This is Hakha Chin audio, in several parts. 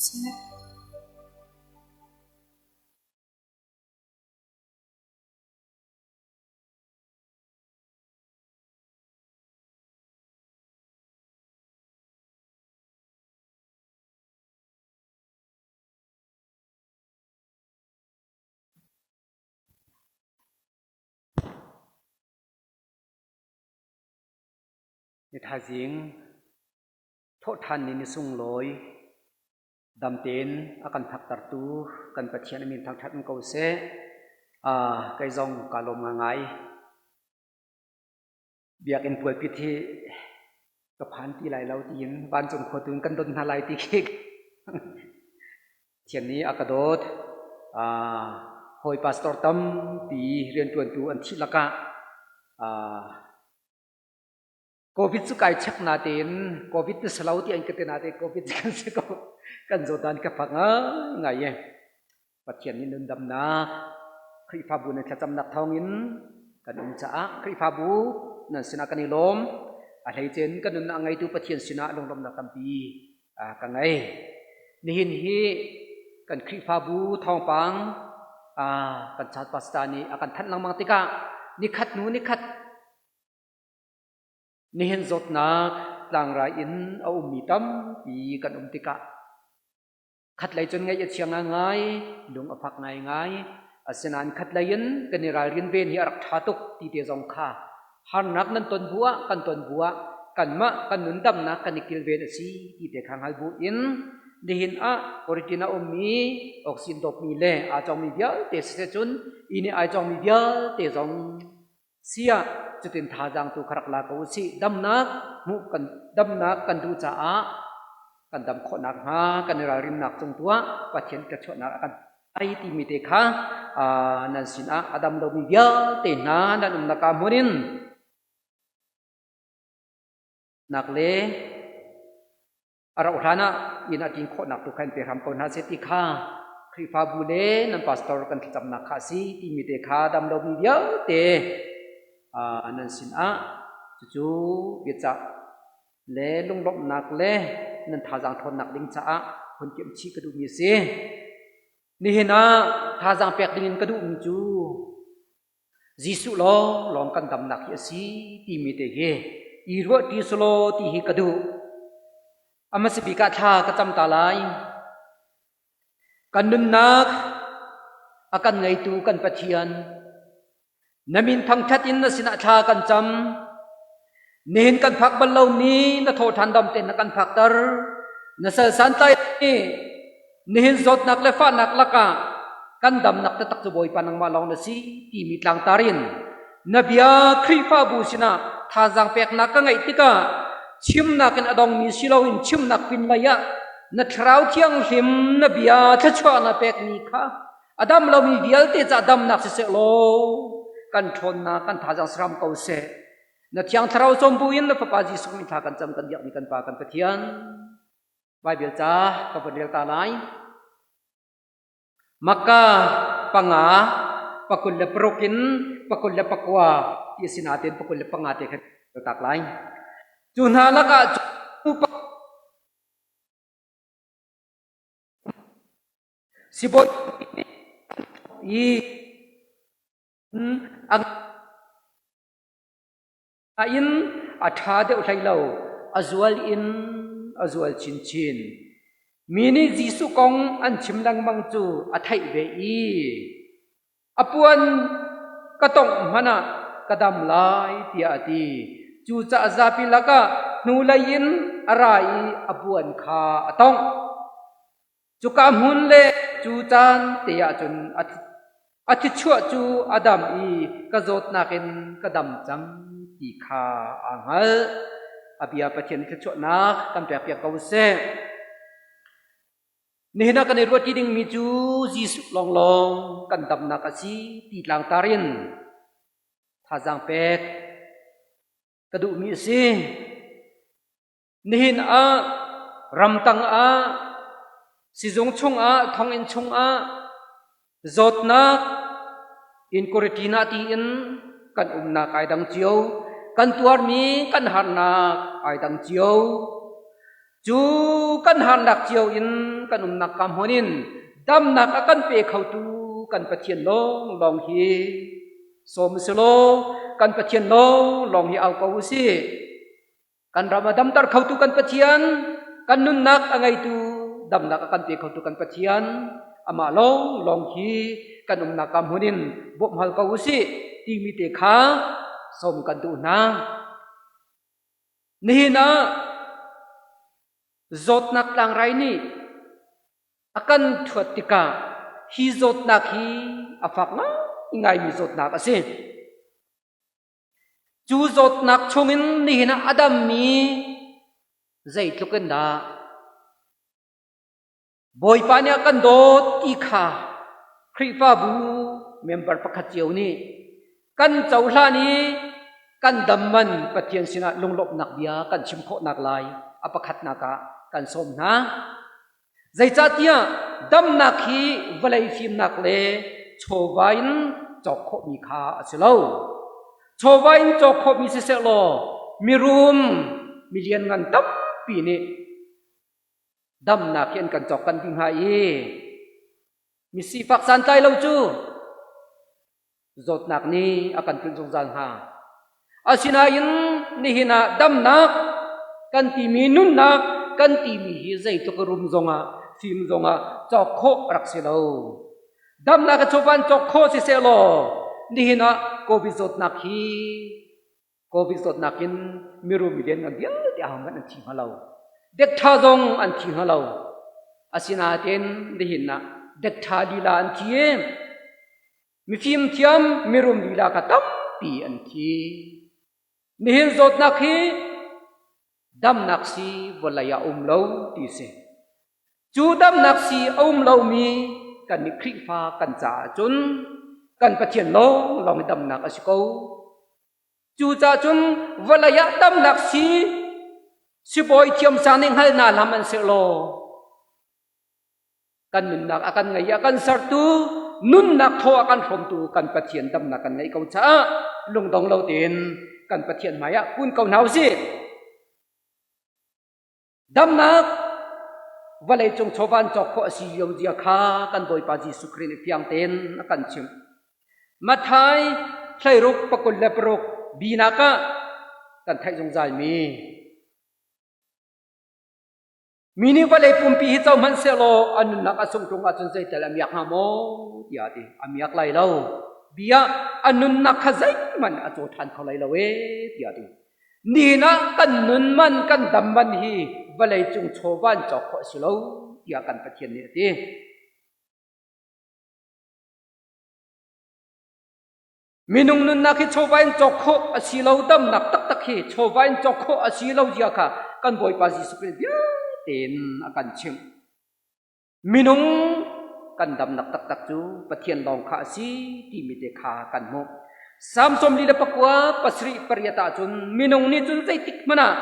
seh. Ni thaizing thawhṭhan ni ni sunglawi dam tein a kan phaktertu kan Pathian a min thangṭhat um ko seh. Kei zong kaa lawm ngaingai. Biakinn pualpit hi ka phan ti lai lo tiin vancung khua tu in kan don hna lai ti khi Pathian nih a ka dawt. Hawi pastor tampi rianṭuantu an thih lakah COVID cu kai check natein COVID na si lo ti an ka ti natein COVID cu kan si ko. Kan zawtdan ka fak ngaingai i Pathian nih nundamnak Khrihfabu nan thlacamnak thawngin kan um caah Khrihfabu nan sinah kan i lawm. A hleice in kan nunnak ngeitu Pathian sinah lunglawmhnak tampi ka ngei. Nihin hi kan Khrihfabu thawngpang kan chat pastor nih a kan thanh lengmang tikah nikhat hnu nikhat nihin zawtnak tlangrai in a ummi tampi kan um tikah khatlei cun ngaih a chia ngaingai, lung a fak ngaingai. Asinain khatlei in kan i ralrin ven hi a rak ṭha tuk ti te zong kha harnak nan ton bu ah kan ton bu ah kanmah kan nundamnak kan i kilven a si ti te kha hngal bu in nihin ah quarantine a ummi oxygen dawpmi le aa cawngmi vialte siseh cun inn i ai cawngmi vialte zong siah cutin thazaang tu kha rak la ko usih damnak hmuh kan damnak kan duh caah kan dam khawh nakhnga kan i ralrinnak cung tu ah Pathian ka chuahnak a kan ai timi te kha nan sinah a dam lomi vialte hna nan umnak ah hmun in nak le a rauh hlan ah inn a ṭin khawhnak tu kha in pe hram ko hna seh ti kha Khrihfabu le nan pastor kan thlacamnak kha a si timi te kha dam lomi vialte nan sinah cucu biacah le lunglawmhnak le nan thazaang ṭhawnnak ding caah hun kiamh chih ka duhmi a si. Nihin ah thazaang pek dingin ka duhmi cu Jesuh lawnglawng kan damnak hi a si timi te hi i ruah ṭi selaw ti hi ka duh. A hmasa bik ah thla ka cam ta lai. Kan nunnak a kan ngeitu kan Pathian, na min thangṭhat in na sinah thla kan cam. Nihin kan phak bal lomi na thawhṭhan dam tein na kan phakter. Na sal santlai nihin zawtnak le fahnak lakah kan damnak taktak cu Bawipa nangmah lawng na si timi tlangtar in na bia Khrihfabu sinah thazaang peknak ka ngeih tikah chimnak in a dongmi si loin chimnak pinlei ah na thlarau thianghlim na bia thluachuah na pekmi kha a dam lomi vialte ca damnak siseh law kan ṭhawnnak kan thazaang saram ko seh. Na thiang thlarau cawm buin na fapa Jesuh min thla kan cam kan biakmi kan Pa kan Pathian. Bible ca ka von rel ta lai. Maka panga 26 in 29 ti a si nain 25 te kha tak lai. Cu hna lakah sibawi i a in a ṭha deuh hlei lo, a zual in a zual chinchin. Mi nih Jesuh kong an chim lengmang cu a theih ve i a puan ka tongh hmanh ah ka dam lai tiah a ti. Cucaah zapi lakah hnulei in a ra i a puan kha a tongh. Cuka hmun le cu caan te ah cun a thichuah cu a dam i ka zawtnak in ka dam cang ti kha aa hngalh. A bia Pathian thluachuahnak kan pekpiak ko seh. Nihin ah kan i ruahṭi dingmi cu Jesuh lawnglawng kan damnak a si ti tlangtar in thazaang pek ka duhmi a si. Nihin ah ramtang ah sizung chungah thonginn chungah zawtnak in quarantine ah tiin kan umnak ai dang cio. Kan tuarmi kan harnak ai dang cio. Cu kan harnak cio in kan umnak ka hmun in damnak a kan pe khotu kan Pathian lawnglawng hi sawm usih kan Pathian lawnglawng hi au ko usih. Kan ram a damter khotu kan Pathian, kan nunnak a ngeitu damnak a kan pe khotu kan Pathian, amah lawnglawng hi kan umnak ka hmun in bawmh hal ko usih timi te kha sawm kan duh hna. Nihin ah zawtnak tlangrai nih a kan ṭhuat tikah hi zawtnak hi a fak ngaingaimi zawtnak a si. Cu zawtnak chungin nihin ah a dammi zeitluk in dah Bawipa nih a kan dawt ti kha Khrihfabu member pakhat cio nih kan cohlan i kan dam man Pathian sinah lunglawmhnak bia kan chim khawhnak lai a pakhatnak ah kan sawm hna. Zeicahtiah damnak hi vawlei fimnak le chawva in cawk khawhmi kha a si lo. Chawva in cawk khawhmi siseh law mirum mi lianngan tampi nih damnak hi an kan cawk kan ti hnga i misifak santlai lo cu zawtnak nih a kan tlunh zungzal hnga. Asinain nihin ah damnak kan timi nunnak kan timi hi zeitluk rum zongah fim zongah cawk khawh rak si lo. Damnak a chawvan cawk khawh si sehlaw nihin ah COVID zawtnak hi Covid zawtnak in mirum milian ngan vialte ahohmanh an thi hnga lo. Dekṭha zong an thi hnga lo. Asinain nihin ah dekṭha lila an thi i mifim thiam mirum lila kha tampi an thi. Nihin zawtnak hi damnak si vawlei ah um lo ti si. Cu damnak si a um lomi kan nih Khrihfa kan caah cun kan Pathian lawnglawng hi damnak a si ko. Cucaah cun vawlei ah damnak si sibawi thiamsang nih hngalhnak hlam an seh law kan nunnak a kan ngei i a kan sertu nunnak thaw a kan hrawmtu kan Pathian damnak kan ngeih ko caah lungdong lo tein kan Pathian hmaiah kun ko hna usih. Damnak vawleicung chawva an cawk khawh a si lio zia kha kan Bawipa Jesuh Khrih nih fiang tein a kan chimh. Matthai hleiruk pakul le paruk binak ah kan theih zungzalmi mi nih vawlei pumpi hi co hmanh sehlaw a nunnak a sung ṭung ahcun zeital a miak hnga maw tiah a ti. A miak lai lo. Bia a nunnak kha zeihmanh a caw ṭhan kho lai lo ee tiah a ti. Nihin ah kan nun man kan dam man hi vawleicung chawva in cawk khawh a si lo tiah kan Pathian nih a ti. Minung nunnak hi chawva in cawk khawh a si lo damnak taktak hi chawva in cawk khawh a si lo zia kha kan Bawipa Jesuh Khrih vialte in a kan chimh. Minung kan damnak taktak cu Pathian lawng kha a si timi te kha kan hmuh. Salm 49 7 8 ahcun minung nih cun zeitik hmanh ah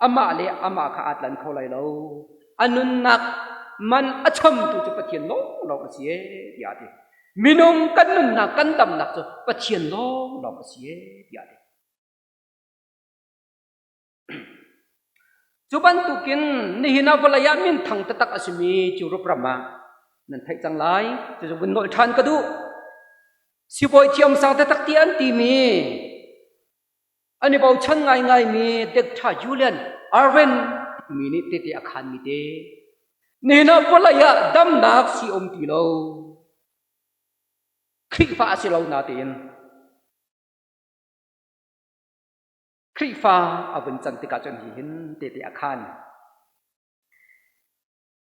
amah le amah kha aa tlan kho lai lo. A nunnak man a chamtu cu Pathian lawnglawng a si ee tiah a ti. Minung kan nunnak kan damnak cu Pathian lawnglawng a si ee tiah a ti. Cu bantukin nihin ah vawlei ah minthang taktak a simi Europe ram ah nan theih cang lai. Cucu vun nolh ṭhan ka duh. Sibawi thiamsang taktak ti an timi an i bochan ngaingaimi Dr. Julian Irwin timi nih tete a khanmi te. Nihin ah vawlei ah damnak si um ti lo. Khrihfa a si lo natein Khrihfa a vun can tikah cun hihin tete a khan.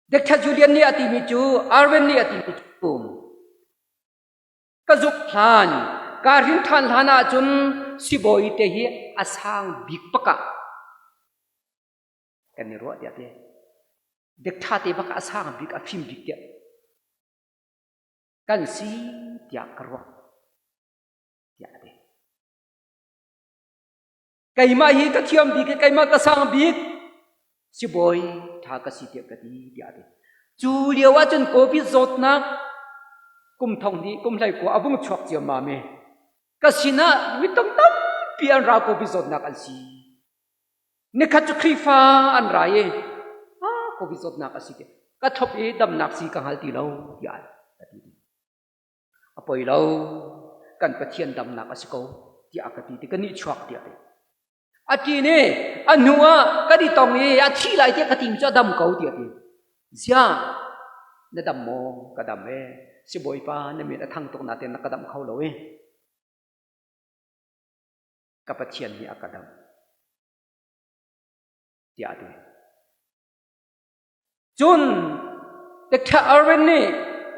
Dr. Julian nih a timi cu Arwen nih a timi cu ka zuk hlan ka hrin ṭhan hlan ahcun sibawi te hi a sang bik pakah kan i ruah tiah ti. Dek ṭha te bak a sang bik a fim bik tiah kan si tiah ka ruah tiah a ti. Keimah hi ka thiam bik i keimah ka sang bik sibawi ṭha ka si tiah ka ti tiah a ti. Cu lio ah cun COVID zawtnak kum thong hnih kum hlei kua a vung chuak ciammam i ka sinah mi tam tampi an ra COVID zawtnak an si. Nikhat cu Khrihfa an ra i ah COVID zawtnak a si ti ka thlop i damnak si ka hngal ti lo tiah a ti. A poi lo kan Pathian damnak a si ko tiah ka ti ti ka nih chuak tiah ti. A ti nih a hnu ah kan i tong i a thi lai tiah ka tim cu a dam ko tiah ti. Ziah na dam maw? Ka dam e. Sibawipa na min a thang tuk nain na ka dam kho lo i. Ka Pathian nih a ka dam. Tiah a ti. Cun Dr. Irwin nih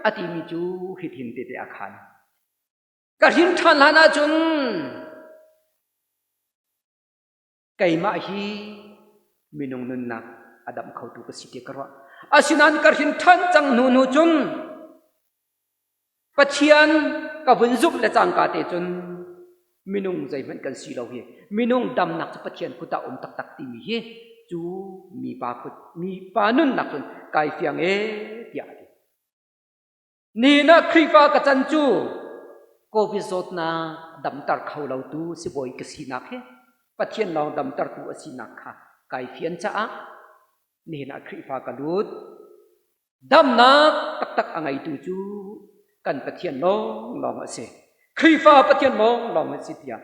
a timi cu hitin tete a khan. Ka hrin ṭhan hlan ahcun keimah hi minung nunnak a damh khotu ka si ti ka ruah. Asinain ka hrin ṭhan cang hnu hnu cun Pathian ka vun zumh le cangka te cun minung zeihmanh kan si lo hi minung damnak cu Pathian kut ah um taktak timi hi cu mipa kut mipa nunnak cun kai fiang e tiah a ti. Nihin ah Khrihfa ka can cu COVID zawtnak damter kho lotu sibawi ka sinak hi Pathian lawng damtertu a sinak kha kai fian caah nihin ah Khrihfa ka lut. Damnak taktak a ngeitu cu kan Pathian lawnglawng a si. Khrihfa Pathian lawnglawng a si tiah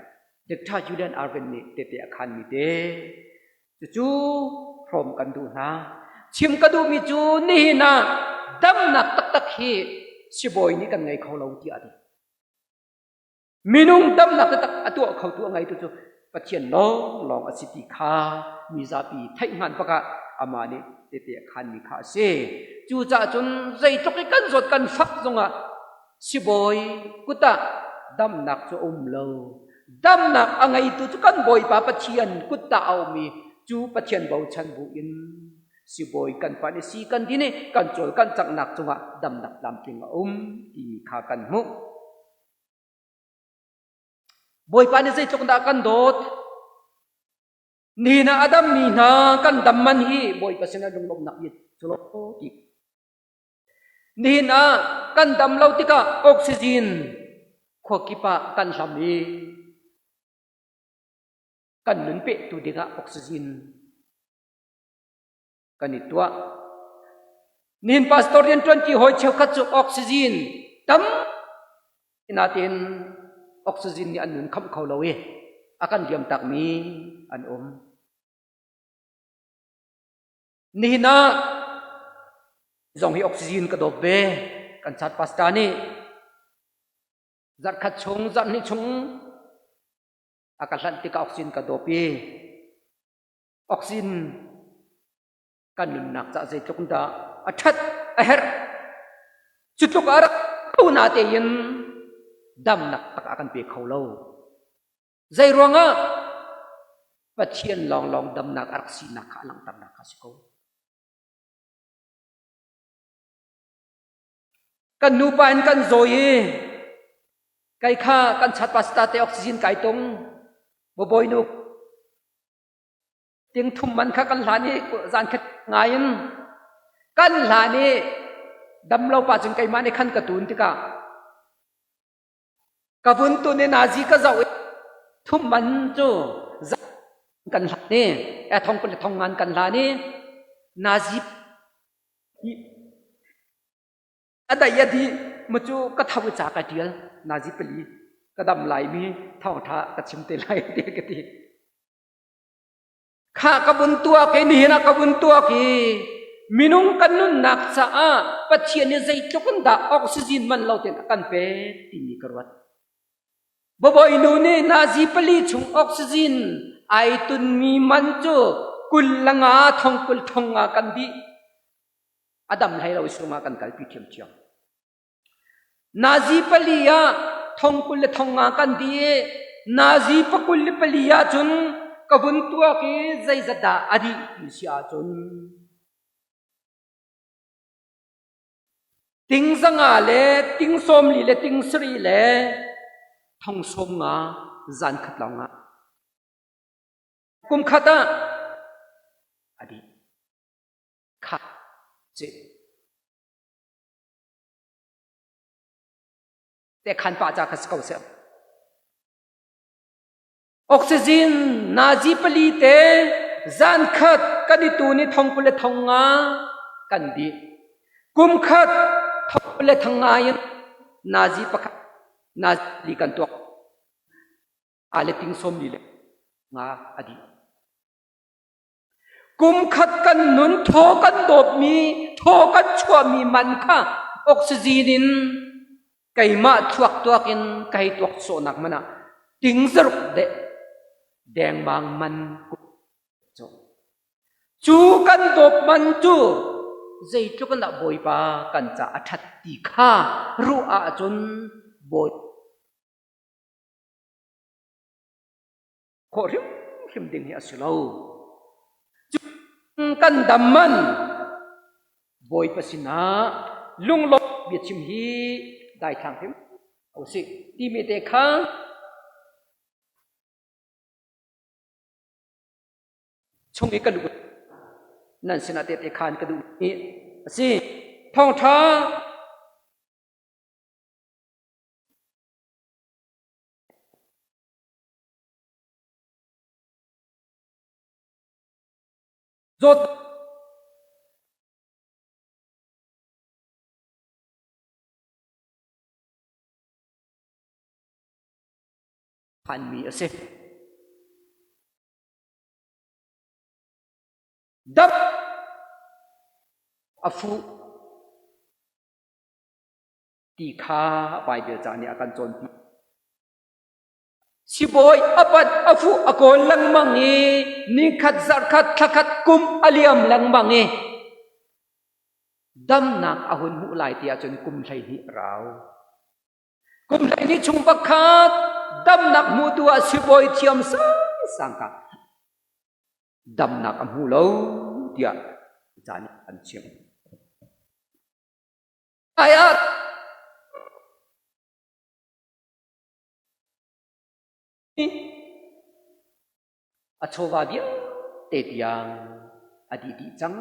Dr. Julian Arvin nih tehte a khanmi te. Cucu hrawm kan duh hna. Chim ka duhmi cu nihin ah damnak taktak hi sibawi nih kan ngei kho lo tiah a ti. Minung damnak taktak a tuah khotu a ngeitu cu Pathian lawnglawng a si ti kha mizapi theih hngan bak ah amah nih tehte a khanmi kha a si. Cucaah cun zeitluk i kan zawt kan fak zongah sibawi kut ah damnak cu a um lo. Damnak a ngeitu cu kan Bawipa Pathian kut ah a um i cu Pathian bochan bu in sibawi kan panh i si kan din i kan cawl kan canghnak cungah damnak tlamtling a um timi kha kan hmuh. Bawipa nih zeitluk dah kan dawt? Nihin ah a dammi hna kan dam man hi Bawipa sinah lunglawmhnak i cu ti. Nihin ah kan dam lo tikah oxygen khuakip ah kan hlam i kan nun pehtu dingah oxygen kan i tuah. Nihin pastor rian ṭuanṭi hawi cheukhat cu oxygen tam natein oxygen nih an nun khamh kho lo i a kan liam takmi an um. Nihin ah zong hi oxygen ka dawp ve. Kan chat pastor nih zarhkhat chung, zarhhnih chung a ka hlanh tikah oxygen ka dawp i oxygen kan nunnak cah zeitluk dah a ṭhat a herh. Cu tluk a rak ko na tein damnak tak a kan pe kho lo. Zei ruangah Pathian lawnglawng damnak a rak sinak kha a langhternak kha a si ko. Kan nupa in kan zawi i kai kha kan chat pastor te oxygen kai tung bawinu ting thum man kha kan hlan i zan khat ngai in kan hlan i dam lo pa cun keimah nih khan ka tun tikah Ka vun tun i nazi ka zoh i thum man cu kan hlan i thong kul le thong ngan kan hlan i nazi a dai a dih mu cu ka tho i ca ka ṭial nazi pali ka dam lai mi thawngṭha ka chim te lai ti ka ti. Kha ka vun tuak i nihin ah ka vun tuak i minung kan nunnak caah Pathian nih zeitluk in dah oxygen man lo tein a kan pek timi ka ruat. Bawinu nih nazi pali chung oxygen ai tunmi man cu 20 le nga thong 20 thong nga kan dih. A dam hlei lo i sungah kan kalpi ṭhiamṭhiam. Nazi pali ah thong 20 le thong nga kan di i nazi pakul le pali ah cun ka vun tuak i zeizat dah a dih ti si ahcun ting zanga le ting 40 le ting sarih le thong 50 zan khat lawng ah kum khat ah a dih kha ci Te khan pa ca kha si ko seh. Oxygen nazi pali te Zan khat kan i tu ni thong 20 le thong nga kan dih. Kum khat thong 20 le thong nga in nazi pakhat nazi kan tuak. A le ting sawm li le nga a dih. Kum khat kan nun thaw kan dawpmi, thaw kan chuahmi man kha oxygen in keimah thuak tuak in ka hei tuak sawhnak man ah ting zaruk deh dengmang man cu. Cu kan dawp man cu zeitluk in dah Bawipa kan ca a ṭhat ti kha ruah ahcun Bawi khawh hrimhrim ding hi a si lo. Cun kan dam man Bawipa sinah lunglawmh biachim hi daithlang hrim ko sih timi te kha chung i ka luh nan sinah tehte khaan ka duh mi a si. Thawngṭha Zawt phanmi a si. Dap a fuh ti kha Baibal ca nih a kan cawnpiak. Sibawi a pat a fuh a kawl lengmang i nikhat zarhkhat thlakhat kum a liam lengmang i damnak a hun hmuh lai ti ahcun kum 12 a rau. Kum 12 chung pakhat damnak hmutu ah sibawi thiam sangsang ka damnak a hmu lo tiah ca nih an chim. Ai ah A chawva vialte tiang a dih dih cang.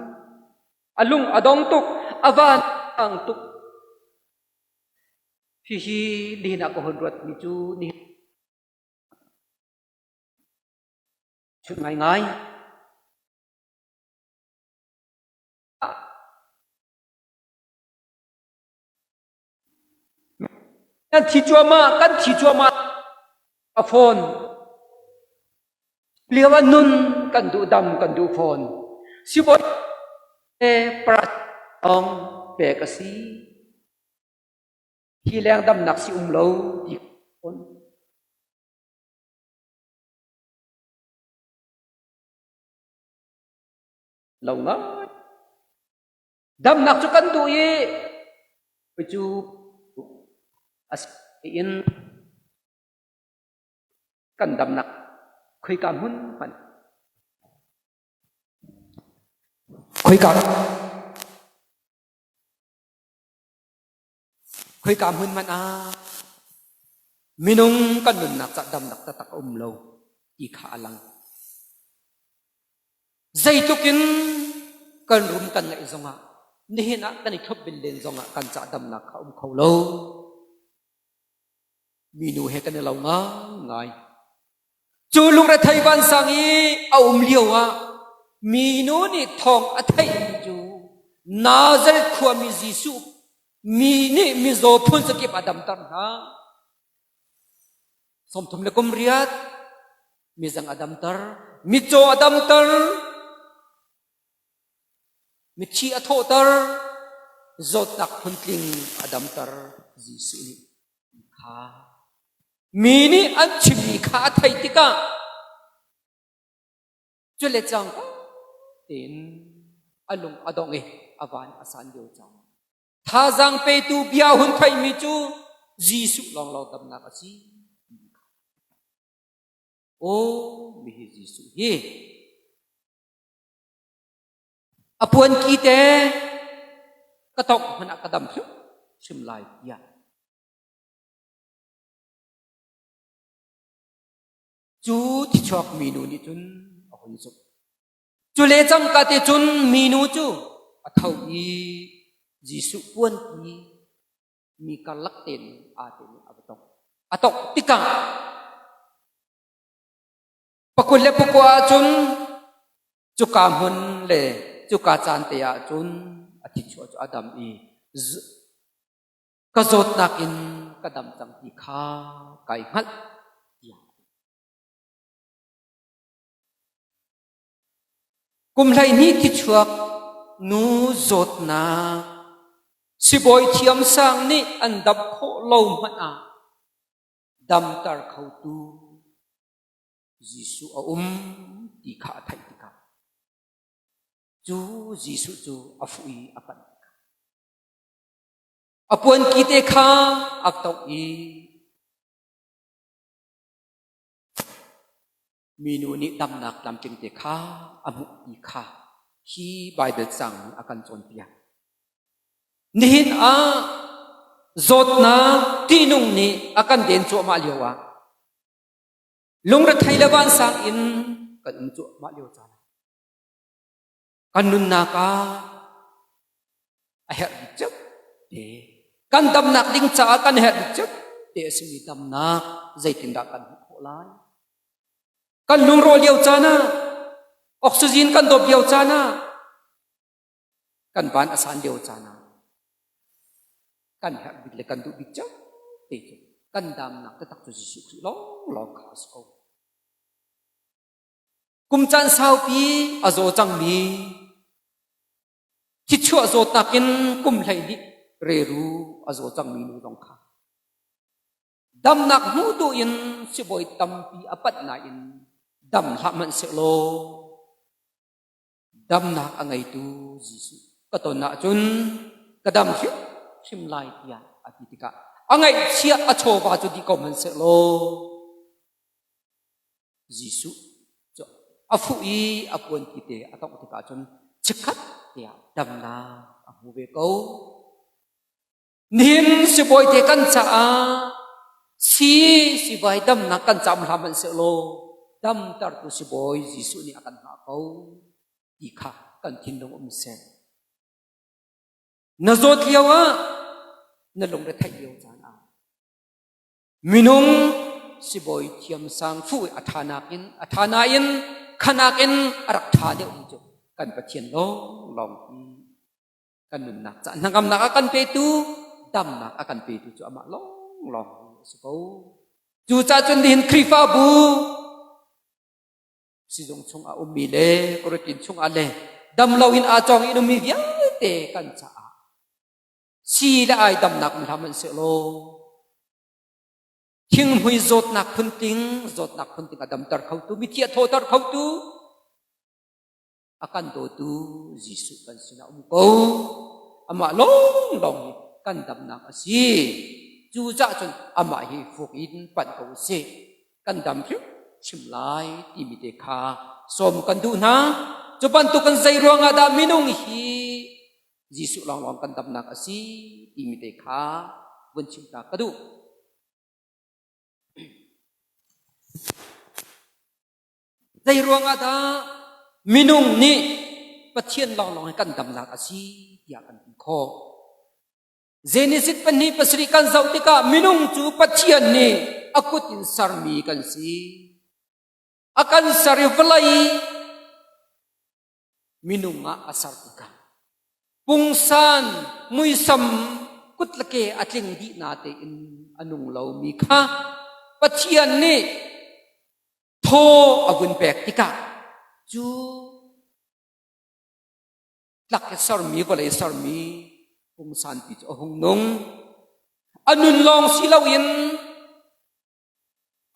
A lung a dong tuk, a van ang tuk. Hihi nihin ah ka hun ruatmi cu nihin chut ngaingai. Kan thi cuahmah, kan thi cuahmah a fawn. Lio ah nun kan duh dam kan duh fawn. Sibawi paratong pek a si. Hi leng damnak si um lo ti fawn. Lo ngai. Damnak cu kan duh i cu a si in kan damnak khoika hmun hmanh khoika khoika hmun hmanh ah minung kan nunnak ca damnak taktak a um lo ti kha a lang. Zeitluk in kan rum kan ngeih zongah nihin ah kan i thlop bil len zongah kan cah damnak kha um kho lo. Minu he kan i lo ngai. Cu lungrethei vansang i a um lio ah minu nih thawng a theihmi cu Nazareth khuami Jesuh mi nih mizaw phun zakip a damter hna. 38 mizang a damter, mitcaw a damter, mithi a thawhter, zawtnak phuntling a damter Jesuh nih kha mi nih an chimmi kha a theih tikah cule cang tein a lung a dong i a van a san lio cang. Thazaang petu bia hun theihmi cu Jesuh lawnglawng damnak a si. Aw, mihi Jesuh hi a puanki te ka tongh hmanh ah ka dam hrimhrim lai tiah cu thichuak minu nih cun a hun zumh. Cu le cangka te cun minu cu a tho i Jesuh puanpi mi karlak tein aa ten i a va tongh. A tongh tikah pakul le pakua ahcun. Cuka hmun le cuka caan te ah cun a thichuah cu a dam i ka zawtnak in ka dam cang ti kha kai hngalh tiah. Kum 12 thichuak nu zawtnak sibawi thiamsang nih an damh khawh lo hmanh ah damter khotu Jesuh a um ti kha a theih tikah cu Jesuh cu a fuh i a panh tikah a puanki te kha a toh i minu nih damnak tlamtling te kha a hmuh ti kha hi Baibal cang nih a kan cawnpiak. Nihin ah zawtnak ṭihnung nih a kan den cuahmah lio ah Lungrethei le vansang in kan um cuahmah lio caan ah kan nunnak ah a herh bik cio te kan damnak ding caah kan herh bik cio te a simi damnak zeitindah kan hmuh khawh lai? Kan lungrawh lio caan ah oxygen kan dawp lio caan ah kan van a san lio caan ah kan herh bik le kan duh bik cio te cu kan damnak taktak cu Jesuh Khrih lawnglawng kha a si ko. Kum caan saupi a zaw cangmi thichuah zawtnak in kum 12 reru a zaw cangmi nu zong kha damnak hmuh duh in sibawi tampi a panh nain dam hlah hmanh sehlaw Damnak a ngeitu Jesuh ka ton ahcun ka dam hrimhrim lai tiah a ti tikah a ngaihchiah a chawva cu dih ko hmanhsehlaw Jesuh cu a fuh i a puanki te a tongh tikah cun chikkhat tiah damnak a hmu ve ko. Nihin sibawi te kan caah si sivai damnak kan cam hlah hmanhsehlaw damtertu sibawi Jesuh nih a kan hngah ko ti kha kan thinlung um seh. Na zawt lio ah na lungre theih lio caan ah minung sibawi thiamsang fu a ṭha nakin a ṭha nain khanak in a rak ṭha deuhmi cu kan Pathian lawnglawng hi Kan nunnak ca hnangamnak a kan petu, damnak a kan petu cu amah lawnglawng a si ko. Cucaah cun nihin Khrihfabu sizung chung a ummi le quarantine chungah le dam loin aa cawng in ummi vialte kan caah si le ai damnak um hlah hmanhsehlaw thinghmui zawtnak phunting zawtnak phunting a damter khotu mithi a thawter khotu A kan dawtu Jesuh kan sinah um ko. Amah lawnglawng hi kan damnak a si. Cucaah cun amah hi fuk in panh ko usih. Kan dam hrimhrim lai timi te kha sawm kan duh hna. Cu bantukin zei ruangah dah minung hi Jesuh lawnglawng kan damnak a si timi te kha vun chim ta ka duh. Zei ruangah dah minung nih Pathian lawnglawng hi kan damnak a si tiah kan ti khawh? Genesis 2:7 kan zoh tikah minung cu Pathian nih a kut in sermi kan si. A kan ser i vawlei minung ah a ser tikah pungsan muisam kut le ke a tling dih na tein a nung lomi kha Pathian nih thaw a vun pek tikah cu tlak i sermi vawlei sermi pungsanpi cu a hung nung. A nun lawng si loin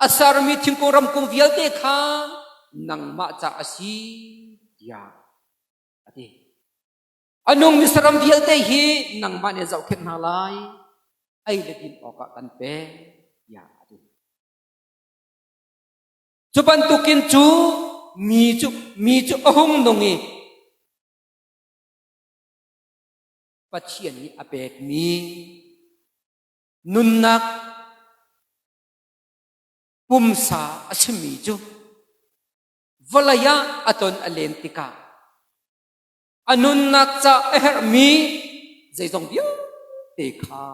a sermi thingkung ramkung vialte kha nangmah ca a si tiah a ti. A nungmi saram vialte hi nangmah nih zohkhenh hna lai, ei le din awkah kan pek tiah a ti. Cu bantukin cu mi cu mi cu a hung nung i Pathian nih a pekmi nunnak pumsa a simi cu vawlei ah a ton a len tikah a nunnak ca a herhmi zeizong vialte kha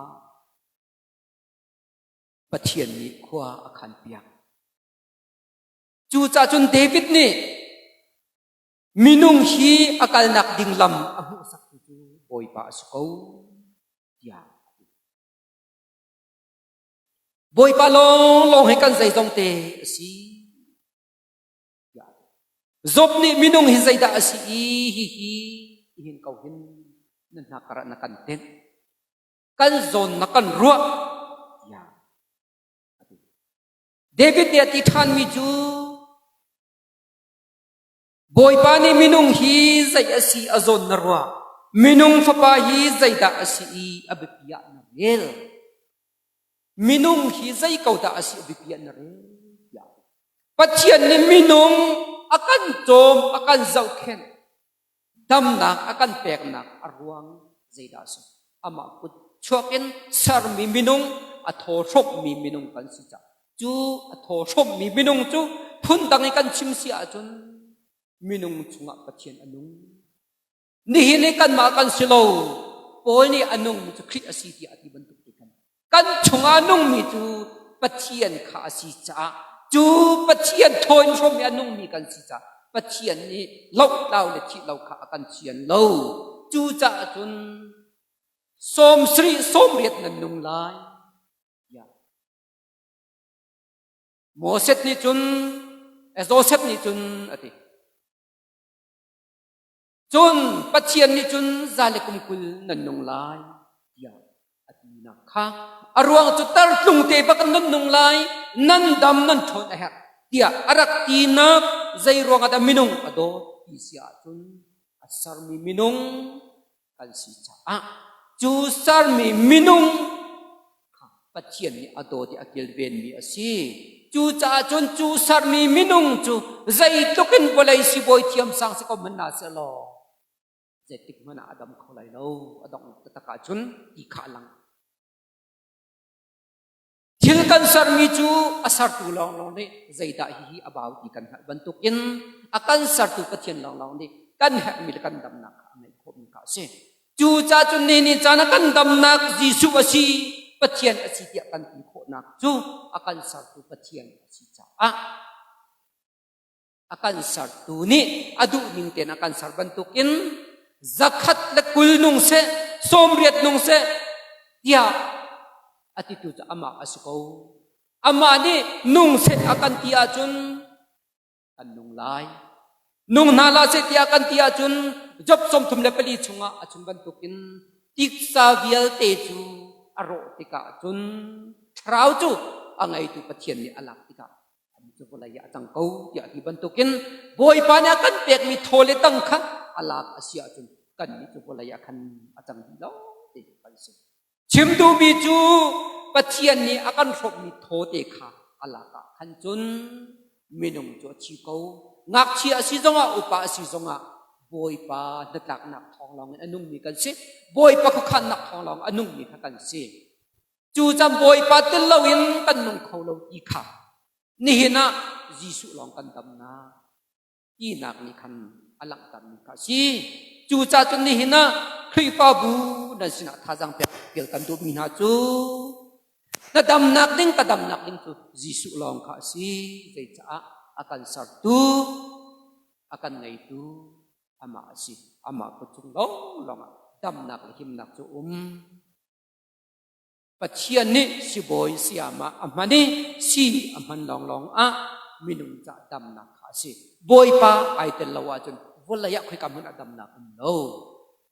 Pathian nih khua a khanpiak. Cucaah cun David nih. Minung hi a kalnak ding lam a hmuhsaktu cu Bawipa a si ko, tiah a ti. Bawipa lawnglawng hi kan zeizong te a si. Job nih minung hi zeidah a si i hihi hin ko hin na hnakar ah na kan tenh. Kan zawn na kan ruah tiah a ti. David nih a ti ṭhanmi cu Bawipa nih minung hi zei a si a zawn na ruah. Minung fapa hi zeidah a si i a biapi ah na rel. Minung hi zei ko dah a si a biapi ah na rel tiah. Pathian nih minung a kan cawm, a kan zohkhenh, damnak a kan peknak a ruang zeidah a si? Amah kut chuak in sermi minung, a thaw hrawmmi minung kan si caah. Cu a thaw hrawmmi minung cu phundang i kan chim si ahcun minung chungah Pathian a nung. Nihin hi kanmah kan si lo. Paul nih a nungmi cu Khrih a si tiah a ti bantuk te khan kan chungah a nungmi cu Pathian kha a si caah cu Pathian thaw in hrawmmi a nungmi kan si caah Pathian nih lohtlau le thih lo kha a kan sian lo. Cucaah cun 70 80 nan nung lai tiah Moses nih cun Joseph nih cun a ti. Cun Pathian nih cun za le kum 20 nan nung lai tiah a tinak kha a ruang cu tartlung te bak nan nung lai nan dam nan ṭhawn a herh tiah a rak tinak zei ruangah dah minung a dawt ti si ahcun a sermi minung kan si caah cu sermi minung kha Pathian nih a dawt i a kilvenmi a si. Cucaah cun cu sermi minung cu zeitluk in vawlei sibawi thiamsang si ko hmanh hna sehlaw zeitik hmanh ah a dam kho lai lo. A donghnak taktak ahcun ti kha a lang. Thil kan sermi cu a sertu lawnglawng nih zeidah hihi a bau ti kan hngalh bantukin a kan sertu Pathian lawnglawng nih kan herhmi le kan damnak kha a ngeih khawhmi kha a si. Cucaah cun ni ni caan ah kan damnak Jesuh a si, Pathian a si tiah kan ti khawhnak cu a kan sertu Pathian a si caah a kan sertu nih a duh ning tein a kan ser bantukin 120 nung seh, 80 nung seh tiah a titu cu amah a si ko. Amah nih nung seh a kan ti ahcun kan nung lai. Nung hna hlah seh tiah kan ti ahcun Job 34 chungah a chim bantukin tiksa vialte cu a rawh tikah cun thlarau cu a ngeitu Pathian nih a lak tikah an cu vawlei ah a cang ko tiah ti bantukin Bawipa nih a kan pekmi thaw le tang kha a lak a si ahcun kannih cu vawlei ah khan a cang dih lo ti kan si. Chim duhmi cu Pathian nih a kan hrawmhmi thawte kha a lak ah khan cun minung cu a thi ko. Ngakchia a si zongah upa a si zongah Bawipa hnatlaknak thawng lawng in a nungmi kan si. Bawipa khuakhannak thawng lawng a nungmi kha kan si. Cu cam Bawipa tel loin kan nung kho lo ti kha nihin ah Jesuh lawng kan damnak tinak nih khan a langhtermi kha a si. Cucaah cun nihin ah Khrihfabu nan sinah thazaang pek pial kan duhmi hna cu na damnak ding ka damnak ding cu Jesuh lawng kha a si. Zeicaah a kan sertu, a kan ngeitu amah a si. Amah kut cung lawnglawng ah damnak le himnak cu um. Pathian nih sibawi sayama a hman i si a hman lawnglawng ah minung ca damnak kha a si. Bawipa ai tel lo ahcun vawlei ah khoika hmanh ah damnak um lo.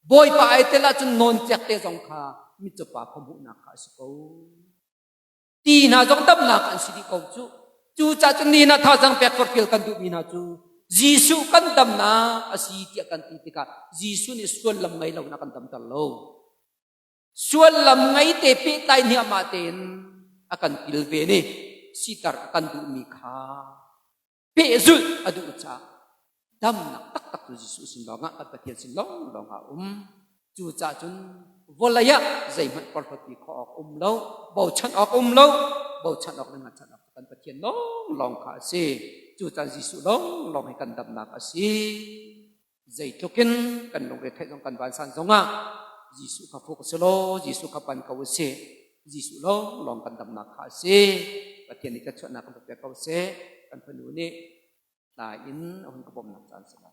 Bawipa ai tel ahcun nawncek te zong kha mitcawpa khuahmuhnak kha a si ko. Ti hna zong damnak an si dih ko cu. Cucaah cun ni hna thazaang pek forhfial kan duhmi hna cu Jesuh kan damnak a si tiah kan ti tikah Jesuh nih suallam ngei lo in a kan damter lo. Suallam ngei te pehtlai hniahmah tein a kan kilven i siter a kan duhmi kha pehzulh a duh caah damnak taktak cu Jesuh sin lawngah kan Pathian sin lawnglawng ah a um. Cucaah cun vawlei ah zeihmanh porhlawtpi khawh awk um lo, bochan awk um lo, bochan awk le nganchanh awk kan Pathian lawnglawng kha a si. Cucaah Jesuh lawnglawng hi kan damnak a si. Zeitluk in kan lungre theih zong kan vansan zongah Jesuh kha fuk a si law, Jesuh kha pan ko u sih. Jesuh lawnglawng kan damnak kha a si. Pathian nih thluachuahnak kan pek ko seh. Kan fanu nih hla in a hun ka bawmhnak caan si lai.